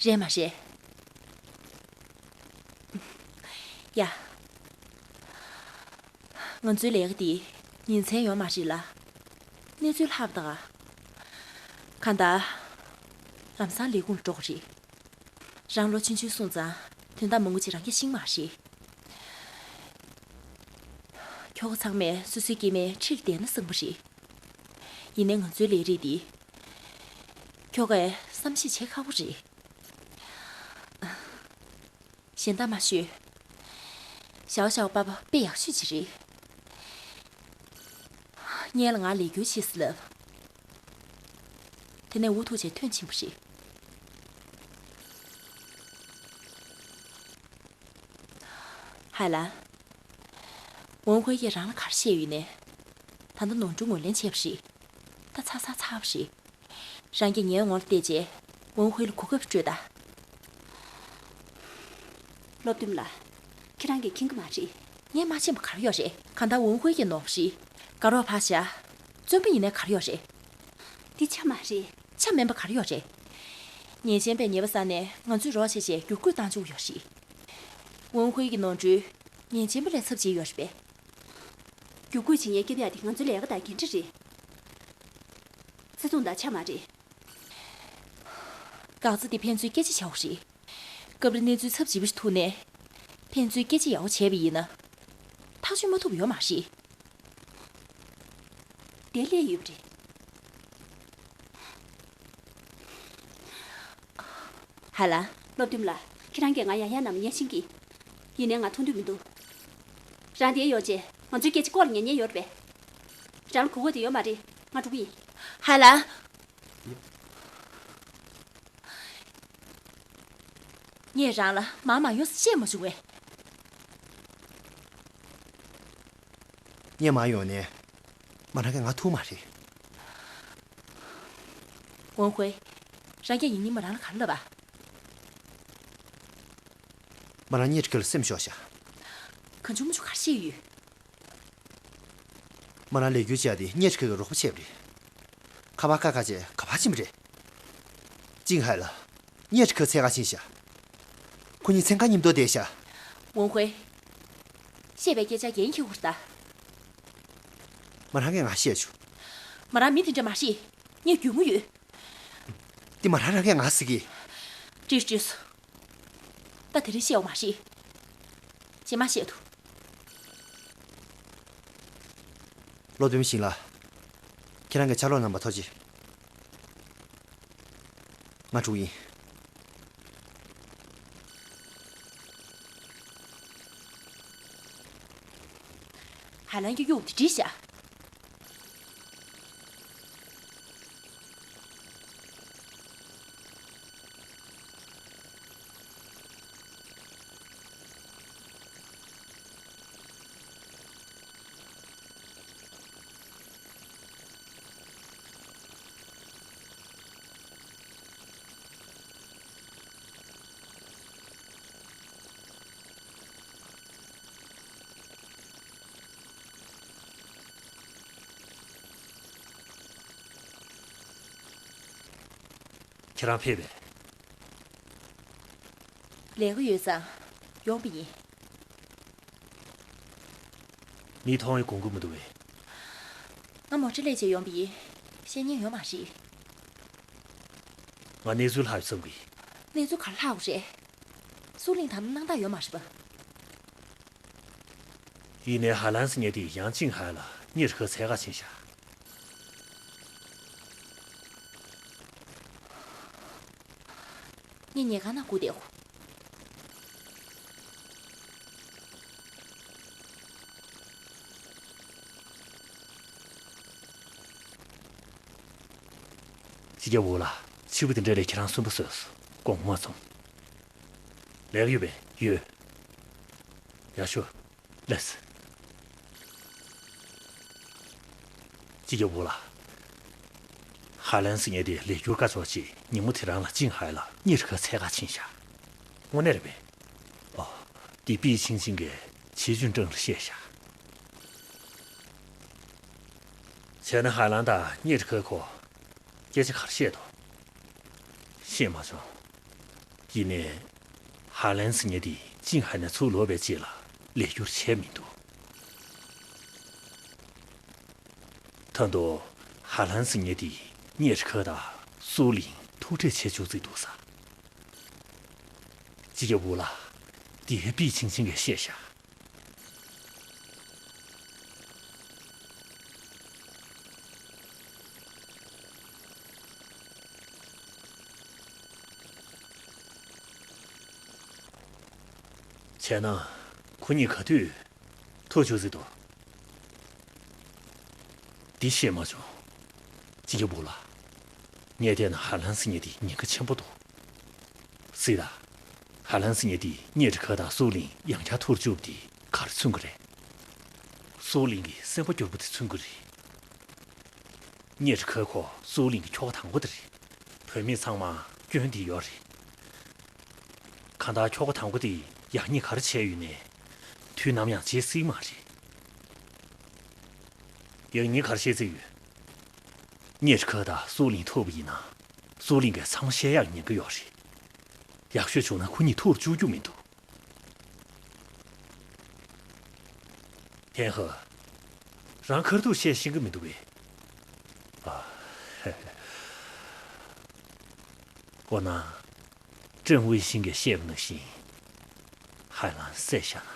རེད་མ་རེད། ཡ། ང་ཚོའི་ལས་ཀ་འདི་ཉིན་མཚན་ཡོད་མ་རེད་ལ། གནས་ཚུལ་ལྷག་པ་དང་། གང་ལྟར། ལམ་སང་ལས་ཁུངས་ལ་འགྲོ་དགོས་རེད། རང་ལོ་ཆུང་ཆུང་སོང་ཙང་དོན་དག་མང་པོ་ཅིག་རང་གིས་ཤེས་ཀྱི་མ་རེད། ཁྱོ་ག་ཚང་མས་སོ་སོའི་སྐྱེས་མའི་འཁྲིས་ལ་བསྡད་ན་བཟང་པོ་རེད། ཡིན་ནའི་ང་ཚོའི་ལས་རིགས་འདི་ཁྱོ་གས་བསམ་ཤེས་བྱེད་ཁག་པོ་རེད། གཞན་དག་མ་ཤོད། ཞའོ་ཞའོ་པ་པ་དཔེ་ཡག་ཤོས་ཅིག་རེད། སྔོན་ལ་ང་ལས་འགུལ་བྱེད་ཟེར་ལབ། དེ་ནས་འུ་ཐུག་བྱས་ཐོན་ཕྱིན་པ་རེད། ཧའེ་ལན། ཝུན་ཧུའེ་ཡིས་རང་ལ་ག་རེ་བཤད་ཡོད་ནས། ད་ལྟ་ནོར་འཁྲུལ་ངོས་ལེན་བྱས་པ་རེད། ད་ཚར་ཚར་ཚར་བ་རེད། རང་གིས་ངའི་ངོ་ལ་བལྟས་རྗེས་ཝུན་ཧུའེ་ལ་གོ་སྐབས་སྤྲོད་དང་། སློབ་སྟོན་ལགས། ཁྱེད་རང་གིས་མཁྱེན་གྱི་མ་རེད། ངས་མ་མཁྱེན་པ་ག་རེ་ཡོད་རེད། གང་ལྟར་ཝུན་ཧུའེ་ཡིས་ནོར་བ་རེད། དགའ་རོགས་ཕར་བཞག། བཙོན་པ་ཡིན་ནའི་ག་རེ་ཡོད་རེད། འདི་ཆ་མ་རེད། ཆ་མིན་པ་ག་རེ་ཡོད་རེད། ཉེས་ཅན་པས་ཉེས་པ་བསགས་ནས་ང་ཚོས་རོགས་བྱས་བྱས་བསྒྱུར་བཀོད་བཏང་བཅུག་ཡོད་རེད། ཝུན་ཧུའེ་གི་ནོར་འཁྲུལ་ཉེས་ཅན་པ་ལ་ཚབ་བྱེད་ཡོད་རེད་པས། བསྒྱུར་བཀོད་བྱེད་མཁན་སྐྱོབ་ཡག་དེ་ང་ཚོའི་ལས་ཀ་དང་འགན་འཁྲི་རེད། བརྩི་མཐོང་དང་ཆ་མ་རེད། འགག་རྩ་དེ་ཕན་ཚུན་སྐད་ཆ་བྱ་བ་རེད། སྐབས་རེ་གནས་ཚུལ་ཚབས་ཆེ་བ་ཞིག་ཐུག་ནས། ཕན་ཚུན་སྐད་ཆ་ཡག་པོ་བྱས་པ་ཡིན་ན། ཐག་གཅོད་མ་ཐུབ་པ་ཡོད་མ་རེད། དེ་སླེབས་ཡོད་པ་རེད། ཧའེ་ལན། སློབ་སྟོན་ལགས། ཁྱེད་རང་གིས་ང་ཡང་ཡང་ནམ་ཡང་ཤེས་ཀྱི། ཡིན་ནའི་ང་མཐོང་འདོད་མི་འདུག། རང་འདིར་ཡོང་རྗེས་ང་ཚོའི་སྐད་ཆ་ལྐོག་ལ་ཉན་མཁན་ཡོད་རེད་པས། རང་ལ་གོ་སྐབས་དེ་ཡོད་མ་རེད། ང་འགྲོ་གི་ཡིན། ཧའེ་ལན། ངས་རང་ལ་མར་མ་ཡོང་ཟེར་བཤད་མ་བྱུང་བས། ངས་མར་ཡོང་ནས། མ་རང་གིས་ང་ཐུག་མ་རེད། ཝུན་ཧུའེ། རང་གིས་ཡིན་ནའི་མ་རང་ལ་ག་རེ་ལབ་པ། མ་རང་གཉེར་སྒྲིག་ལ་སེམས་ཤོར་ཤག། གང་བྱུང་མང་བྱུང་ག་རེ་བཤད་ཡོད། མ་རང་ལས་འགུལ་བྱས་ཏེ་གཉེར་སྒྲིག་གི་རོགས་པ་བྱས་པ་རེད། ཁ་པར་བཀག་བཀག་བྱས་ག་པར་ཕྱིན་པ་རེད། ཅིང་ཧའེ་ལགས། གཉེར་སྒྲིག་འཚོལ་ག་ཕྱིན་ཤག། ཁོ་གཉིས་མཚན་གང་མཉམ་དུ་བསྡད་ཤག། ཝུན་ཧུའེ། བཤད་པའི་སྐད་ཆ་འགན་འཁྱེར་དགོས་རེད་ད། མ་རང་གིས་ང་བཤད་བྱུང་། མ་རང་མི་དེ་འདྲ་མ་རེད། ངས་རྒྱུས་མངའ་ཡོད། འདི་མ་རང་རང་གིས་ང་ཟེར་གི། བཀྲིས་བཀྲིས། ད་དེ་རིང་བཤད་འོ་མ་རེད། རྗེས་མ་བཤད་དོ། སློབ་སྟོན་ཞིང་ལགས། ཁྱེད་རང་གི་ཕྱག་ལོག་གནང་བར་ཐུགས་རྗེ། ང་འགྲོ་གི་ཡིན། ཧ་ལན་གྱི་གཡོག་འདི་བྲིས་ཤག། ཁྱེད་རང་ཕེབས་པས། ལས་ཀ་ཡོད་ཙང་ཡོང་པ་ཡིན། མི་མཐོང་བའི་དགོངས་ཀྱི་མི་འདུག་པས། ང་མོ་ཊ་སླེབས་བྱས་ཡོང་པ་ཡིན། བཤད་ཉན་ཡོད་མ་རེད། ང་གནས་ཚུལ་ལྷག་ཡོད་བསམ་གི། གནས་ཚུལ་ག་རེ་ལྷག་དགོས་རེད། སུའུ་ལིང་ད་ལྟ་སྣང་དག་ཡོད་མ་རེད་པ། ཡིན་ནའི་ཧ་ལན་ཟེར་མཁན་དེ་ཡང་ཅིང་ཧའེ་ལ་གཉེར་སྒྲིག་འཚོལ་ག་ཕྱིན་ཤག། ངས་ཉལ་ཁང་ནང་སྒུག་བསྡད་གོ། སྤྱི་ཁྱབ་འོག་ལ་ཕྱུ་པ་དེ་འདྲ་ལས་ཁྱེད་རང་སུན་པོ་བཟོས་སོང་། དགོངས་པ་མ་ཚོམས། ལེགས་ཡོད་པས། ཡོད། ཡག་ཤོས། ལགས་སོ། སྤྱི་ཁྱབ་འོག་ལ། ཧ་ལན་ཟེར་མཁན་དེ་ལས་འཁྱུར་བཀའ་ཕྱོགས་ཀྱིས་ཉིན་མོ་དེ་རང་ལ་ཅིང་ཧའེ་ལ་གཉེར་སྒྲིག་འཚོལ་ག་ཕྱིན་ཤག། དངོས་གནས་རེད་པས། ཨོ། འདི་པེ་ཆིང་ཆིང་གིས་ཆེ་ཆུང་ཀྲང་ལ་བཤད་ཤག། བྱས་ན་ཧ་ལན་དང་གཉེར་སྒྲིག་ཁོ། སྐད་ཆ་ག་རེ་བཤད་དོ། ཤེས་མ་བྱུང་། ཡིན་ནའི། ཧ་ལན་ཟེར་མཁན་དེ་ཅིང་ཧའེ་ནས་ཚུར་ལོག་པའི་རྗེས་ལ་ལས་འཁྱུར་བྱས་མི་འདུག། ད་དུང་ཧ་ལན་ཟེར་མཁན་དེ་གཉེར་སྒྲིག་དང་སུའུ་ལིང་ཐུག་འཕྲད་བྱེད་བཅུག་རྩིས་འདུག་ས། ཅི་རྒྱ་བུ་ལ། འདི་ཧེ་པི་ཆིང་ཆིང་གིས་བཤད་ཤག་བྱས་ན། ཁོ་གཉིས་ག་དུས་ཐུག་བཅུག་སྲིད་དོ། འདི་ཤེས་མ་བྱུང་། ཅི་རྒྱ་བུ་ལ། ངས་བལྟས་ན་ཧ་ལན་ཟེར་མཁན་འདི་ཉེན་ཁ་ཆེན་པོ་འདུག་སྲིད་ད། ཧ་ལན་ཟེར་མཁན་འདི་གཉེར་ཁ་དང་སུའུ་ལིང་ཡང་བསྐྱར་ཐུག་བཅུག་པ་འདི་ག་རེ་མཚོན་གི་རེད། སུའུ་ལིང་གི་སེམས་པ་སྐྱོ་པོ་དེ་མཚོན་གི་རེད། གཉེར་ཁ་ཁོ་སུའུ་ལིང་གི་ཁྱོ་ག་དང་པོ་དེ་རེད། བུད་མེད་ཚང་མ་སྐྱོན་དེ་ཡོད་རེད། གང་ལྟར་ཁྱོ་ག་དང་པོ་དེ་ཡག་ཉེས་ག་རེ་བྱས་ཡོད་ནའི། དུས་ནམ་ཡང་བརྗེད་སྲིད་མ་རེད། ཡག་ཉེས་ག་རེ་བཤད་རྩིས་ཡོད། གཉེར་ཁ་དང་སུའུ་ལིང་ཐུག་པ་ཡིན་ན། སུའུ་ལིང་གིས་ཚང་མ་བཤད་ཡག་ཉེན་ཁ་ཡོད་རེད། ཡག་ཤོས་བྱུང་ན་ཁོ་གཉིས་ཐུག་བཅུག་རྒྱུ་མི་འདུག་ཐེན་ཧེ། རང་ཁ་ཐུག་བཤད་ཤེས་ཀྱི་མི་འདུག་གས། ཨ། འོ་ན། ཀྲེང་ཝེ་ཤིང་གིས་བཤད་པ་ནང་བཞིན། ཧ་ལམ་བསད་བཞག་ན།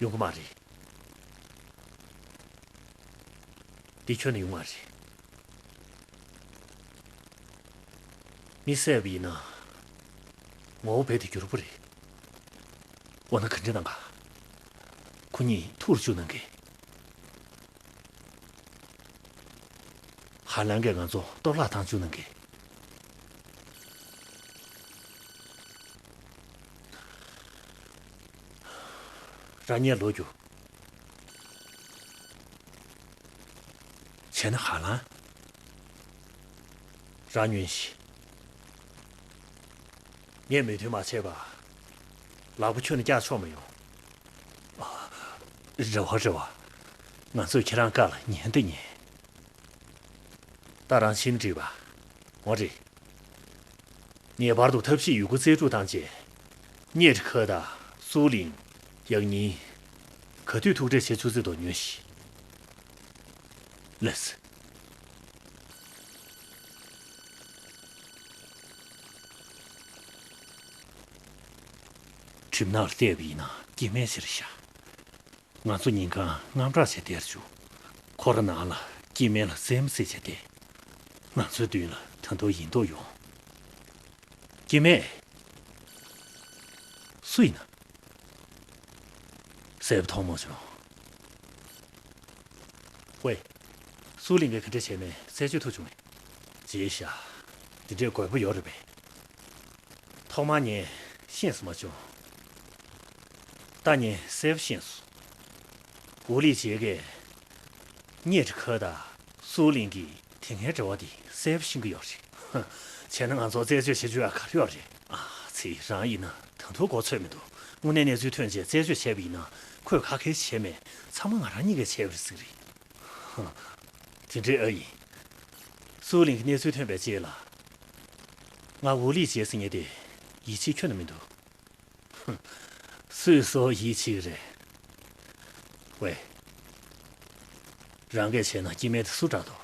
ཡོང་གི་མ་རེད། འདི་ཁྱོན་ནས་ཡོང་མ་རེད། མི་བསད་པ་ཡིན་ན། ངོ་བོ་རྦད་དེ་འགྱུར་པོ་རེད། འོ་ན་ག་འདྲ་གནང་ག་ཁོ་གཉིས་ཐུག་རུ་བཅུག་གནང་གི། ཧ་ལན་གྱིས་ང་ཚོ་གཏོར་བརླག་བཏང་བཅུག་གནང་གི། རང་ཉལ་ལོག་རྒྱུ། བྱས་ན་ཧ་ལན། རང་ཉོན་ཞིག་ངས་མོས་མཐུན་མ་བྱས་པ། ལག་པ་ཁྱོན་ནས་བཀྱག་ཆོག་མི་ཡོང་། རེ་བ་རེ་བ། ང་ཚོས་ཁྱེད་རང་བཀའ་ལ་ཉན་དང་ཉན། ད་རང་ཕྱིན་འགྲིག་པ། འོ་རེད། ངེས་པར་དུ་ཐབས་ཤེས་ཡོད་རྒུ་རྩལ་སྤྲུགས་བཏང་རྗེས། གཉེར་ཁ་དང་སུའུ་ལིང་། ཡང་གཉིས། ག་དུས་ཐུག་འཕྲད་བྱེད་ཆུ་ཚོད་དུ་ཉོན་ཞིག་ལགས་སོ། གྲིབ་ནག་ལ་བལྟས་པ་ཡིན་ན་སྐྱེ་དམན་ཆེ་རུ་ཤག་ང་ཚོ་ཉིན་གང་དངངས་སྐྲག་བྱས་བསྡད་བཅུག་ཁོ་ར་ནང་ལ་སྐྱེ་དམན་ལ་རྩེད་མོ་རྩེ་བྱས་བསྡད། ང་ཚོའི་མདུན་ལ་ད་དུང་ཡིན་མདོག་ཡོང་། སྐྱེ་དམན། སུ་ཡིན་ན། གསལ་པོ་མཐོང་མ་བྱུང་། ཝེ། སུའུ་ལིང་གིས་ག་འདྲ་བྱས་ནས་རྩད་གཅོད་ཐུབ་བྱུང་ངས། བྱས་ཤག་འདི་འདྲའི་དགོས་པ་ཡོད་རེད་པས། ཐོག་མར་ངས་ཤེས་སུ་མ་བྱུང་། ད་ངས་གསལ་པོ་ཤེས་སོང་། ཝུ་ལི་ཇེ་གས། གཉེར་ཁ་དང་སུའུ་ལིང་གི་དེ་སྔའི་འབྲེལ་བ་འདི་གསལ་པོ་ཤེས་ཀྱི་ཡོད་རེད། བྱས་ན་ང་ཚོ་རྩད་གཅོད་བྱེད་རྒྱུ་ཡང་ག་རེ་ཡོད་རེད། ཨ་ཙི། རང་ཡིན་ན་ད་དུང་མགོ་ཚོད་མི་འདུག་དངོས་གནས་གནས་ཚུལ་ཐོན་རྗེས་རྩད་གཅོད་བྱས་པ་ཡིན་ན་ཁོས་ག་གེ་བྱས་མེད། ཚང་མ་ང་རང་གཉིས་ཀས་བྱས་པ་རེད་ཟེར་གི་རེད། ཧ། དེ་འདྲའི་ཨ་ཡིན། སུའུ་ལིང་གི་གནས་ཚུལ་ཐོན་པའི་རྗེས་ལ། ང་ཝུ་ལི་ཇེ་ཟེར་མཁན་དེ་ཡིད་ཆེས་ཁྱོན་ནས་མི་འདུག་ཧུམ། སུས་སུ་ཡིད་ཆེས་ཀྱི་རེད། ཝེ། རང་གིས་བྱས་ན་སྐྱེ་དམན་དེ་སུ་དྲག་འདུག་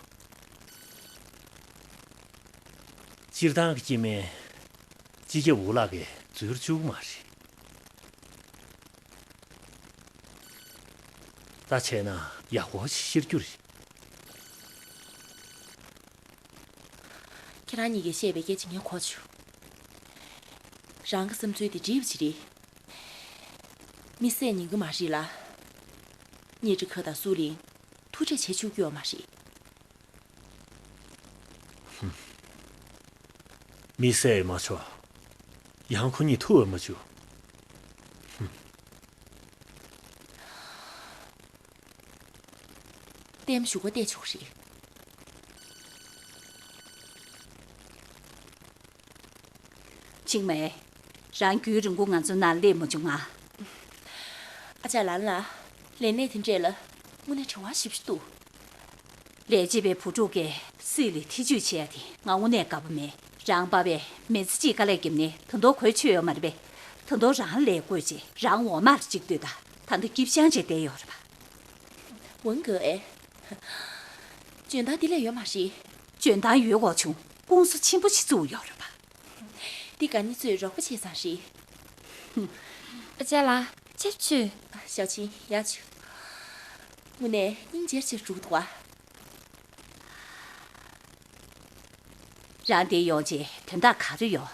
སྤྱིར་བཏང་གི་སྐྱེ་དམན། སྤྱི་ཁྱབ་འུ་ལག་གིས་འཛུལ་བཅུག་གི་མ་རེད། ད་བྱས་ན་ཡག་པོ་ཞིག་ཤེས་རྒྱུ་རེད། ཁྱེད་རང་གཉིས་ཀྱིས་བཤད་པའི་སྐད་ཆ་ངས་གོ་བྱུང་། རང་གི་བསམ་ཚུལ་དེ་འགྲིག་པ་ཅིག་རེད། མི་བསད་ཉན་གི་མ་རེད་ལ། གཉེར་ཁ་དང་སུའུ་ལིང་ཐུག་འཕྲད་བྱེད་ཆོག་གི་ཡོད་མ་རེད། མི་བསད་མ་ཆོག་ཡང་ཁོ་གཉིས་ཐུག་མ་བཅུག་ལྟད་མོ་གཞུག་གུ་བལྟས་ཆོག་རེད། ཆིང་མེ། རང་རྒྱུན་རིང་པོ་ང་ཚོའི་ནང་སླེབས་མ་བྱུང་ང་། ཨ་ཅག་ལན་ལགས། ལས་གནས་དེ་འདྲས་ལ་དངོས་གནས་བྲེལ་བ་ཞེ་པོ་ཅིག་འདུག་ལས་བྱེད་པའི་བུ་ཕྲུག་གིས་སྲིད་ལ་ཐེ་ཇུས་བྱེད་ཡ་དེ་ང་དངོས་གནས་དགའ་པོ་མེད། རང་པ་ཕས་མི་ཚེ་གཅིག་དཀའ་ལས་བརྒྱབ་ནས་ད་དུང་གོ་ཆོད་ཡོད་མ་རེད་པས། ད་དུང་རང་ལས་བགོས་བྱས་རང་འོ་མ་ལ་གཅིག་ལྟོས་དང་། ད་ལྟ་སྐྱིད་ཤང་བྱས་བསྡད་ཡོད་རེད་པ། ཝུན་གོ་ཨེ། འཇོན་ཐང་འདི་ལས་ཡོད་མ་རེད། འཇོན་ཐང་ཡོད་དགོས་བྱུང་། ཀུང་སི་ཆེན་པོ་ཞིག་བཙུགས་ཡོད་རེད་པ། འདི་ག་ནི་ཚོས་རོགས་པ་བྱས་ཙང་རེད། ཨ་ཅག་ལགས། ཕྱིར་ཕྱིར། ཞའོ་ཆིན། ཡར་ཕྱིར། དངོས་གནས་སྙིང་རྗེར་ཆེར་འགྲོ་གི་འདུག་བ། རང་འདིར་ཡོང་རྗེས་དོན་དག་ག་རེ་ཡོད།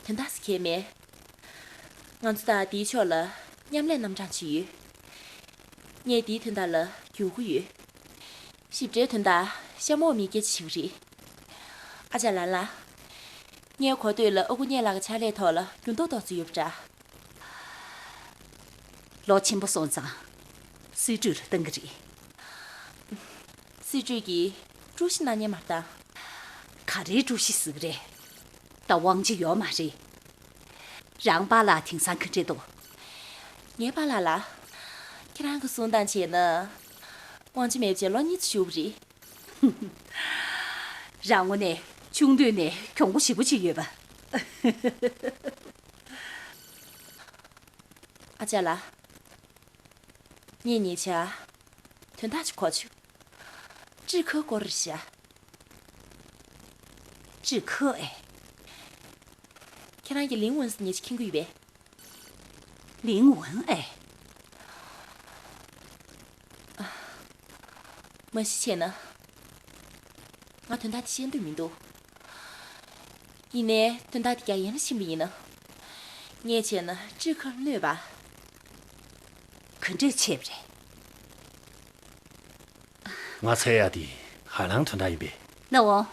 དོན་དག་ཟེར་མཁན་མེད། ང་ཚོ་དང་འདིའི་ཕྱོགས་ལ་མཉམ་ལས་རྣམ་གྲངས་ཅིག་ཡོད། ངས་འདིའི་དོན་དག་ལ་འགྱུར་གྱི་ཡོད། ཞིབ་ཕྲའི་དོན་དག་གཤམ་འོག་མི་སྐད་ཆ་ཞིག་རེད། ཨ་ཅག་ལགས་ལགས། ངས་གོ་ཐོས་ལ་ཨ་ཁུ་གཉན་ལགས་ཀྱི་ཕྱག་ལས་ཐོག་ལ་འགྱུར་ལྡོག་ཏོག་ཙམ་ཡོད་པ་འདྲ། ལོ་ཆེན་པོ་སོང་ཙང་། སྲིད་གྲོས་ལ་བཏང་གི་རེད། སྲིད་གྲོས་ཀྱི་ཀྲུའུ་ཞི་གནང་མཁན་མ་རེད་ད། ག་རེའི་ཀྲུའུ་ཞི་ཟེར་གི་རེད། ད་དབང་ཆ་ཡོད་མ་རེད། རང་པཱ་ལགས་དེང་སང་ག་འདྲས་འདུག་ངའི་པཱ་ལགས་ལགས། ཁྱེད་རང་གི་གསུང་སྟངས་བྱས་ན། དབང་ཆ་མེད་བྱས་ལོ་གཉིས་ཙམ་བཞུགས་པ་རེད། རང་ངོ་ནས་ཆུང་དུས་ནས་གྱོང་པོ་ཞེ་པོ་ཅིག་ཡོད་པ། ཨ་ཅག་ལགས། ངས་ཉེ་ཆར་དོན་དག་ཅིག་གོ་བྱུང་། ཀྲི་ཁོའི་སྐོར་རེད་ཤག་ཀྲི་ཁོ་ཨེ། ཁྱེད་རང་གིས་ལིང་ཝུན་ཟེར་མཁན་ཅིག་མཁྱེན་གྱི་ཡོད་པས། ལིང་ཝུན་ཨེ། མ་གཞི་བྱས་ན། ང་དོན་དག་དེ་ཤེས་འདོད་མི་འདུག་ཡིན་ནའི་དོན་དག་དེ་རྒྱ་ཡན་ལ་ཕྱིན་པ་ཡིན་ན། ངས་བྱས་ན་ཀྲི་ཁོར་གནོད་པ། ག་འདྲས་བྱས་པ་རེད། ང་འཚོལ་ཡ་དེ་ཧ་ལམ་དོན་དག་ཡིན་པས། ན་འོང་།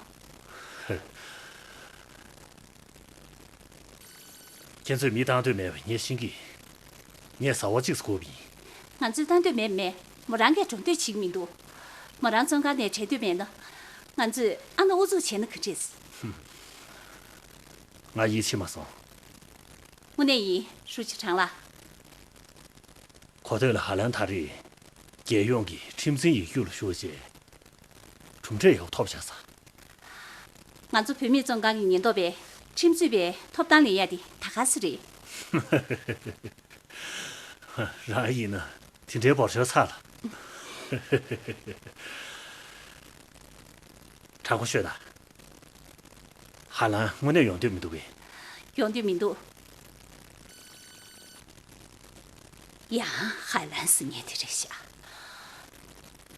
ཁྱེད་ཚོས་མི་བཏང་འདོད་མེད་པ་ངས་ཤེས་ཀྱི། ངས་ཟ་བ་གཅིག་བཟོ་དགོས་པ་ཡིན། ང་ཚོས་བཏང་འདོད་མེད་མེད། མོ་རང་གིས་འགྲོ་འདོད་བྱེད་ཀྱི་མི་འདུག་མོ་རང་བཙོན་ཁང་ནས་བྲོས་འདོད་མེད་ན། ང་ཚོས་ཨ་ན་ཨུ་ཚུགས་བྱས་ན་ག་འདྲས། ང་ཡིད་ཆེས་མ་སོང་། དངོས་གནས་ཡིན། ཧྲུའུ་ཅི་ཁྲང་ལགས། གོ་ཐོས་ལ་ཧ་ལན་ཐ་རེས་རྒྱལ་ཡོངས་ཀྱི་ཁྲིམས་འཛིན་ཡིག་རྒྱུགས་ལ་ཞུགས་རྗེས་གྲུབ་འབྲས་ཡག་པོ་ཐོབ་བཞག་ས། ང་ཚོ་བུད་མེད་བཙོན་ཁང་གི་ཉེན་རྟོག་པས་ཁྲིམས་རྩོད་པའི་ཐོབ་ཐང་ལེན་ཡ་དེ་ད་ག་སེ་རེད། རང་ཡིན་ན་དེ་འདྲའི་འབོར་ཆེན་ཚར་ལ། དྲང་པོ་ཤོད་ད། ཧ་ལན་དངོས་གནས་ཡོང་འདོད་མི་འདུག་གས། ཡོང་འདོད་མི་འདུག་ཡང་ཧ་ལན་ཟེར་མཁན་དེ་རེད་ཤག་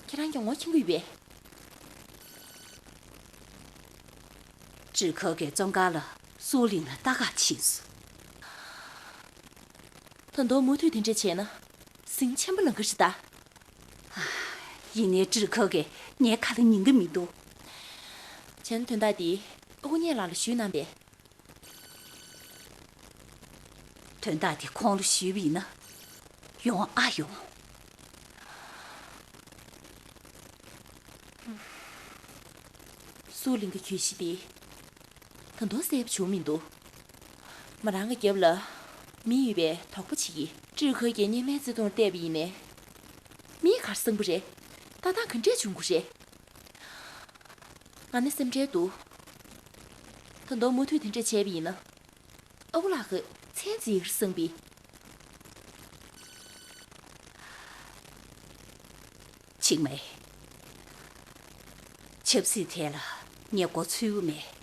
ཁྱེད་རང་གིས་ངོ་མཁྱེན་གྱི་ཡོད་པས། ཀྲི་ཁོ་གིས་བཙོན་ཁང་ལ་སུའུ་ལིང་ལ་ལྟ་ག་ཕྱིན་སོང་། ད་དུང་མུ་མཐུད་དེ་འདྲ་བྱས་ན་ཟིང་ཆེན་པོ་ལངས་ཀྱི་རེད་ད། ཡིན་ནའི་ཀྲི་ཁོ་གིས་ངའི་ཁ་ལ་ཉན་གྱི་མི་འདུག་བྱས་ན་དོན་དག་འདི་ཨ་ཁུ་གཉན་ལགས་ལ་ཞུས་གནང་པས། དོན་དག་འདི་ཁོང་ལ་ཞུས་པ་ཡིན་ན་ཡོང་ཨ་ཡོང་། སུའུ་ལིང་གི་གྱོད་གཞི་འདི་ད་དུང་སེལ་བ་བྱུང་མི་འདུག་མོ་རང་གི་རྒྱབ་ལ་མི་ཡོད་པའི་དོགས་པ་བྱེད་ཀྱི། ཀྲི་ཁོ་གིས་གཉེན་མའི་བརྩེ་དུང་བལྟས་པ་ཡིན་ནའི། མི་ག་རེ་བསམ་གྱི་རེད། ལྟ་སྟངས་ག་འདྲས་བྱུང་གི་རེད། ང་ནི་སེམས་ཁྲལ་འདུག་ད་དུང་མུ་མཐུད་དེ་འདྲ་བྱས་པ་ཡིན་ན། ཨ་ཁུ་ལགས་ཀྱིས་མཚན་འཛིན་གྱི་རེད་བསམ་པས། ཆིང་མེ། ཆབ་སྲིད་ཐད་ལ་ངས་མགོ་ཚོས་ཀྱི་མེད།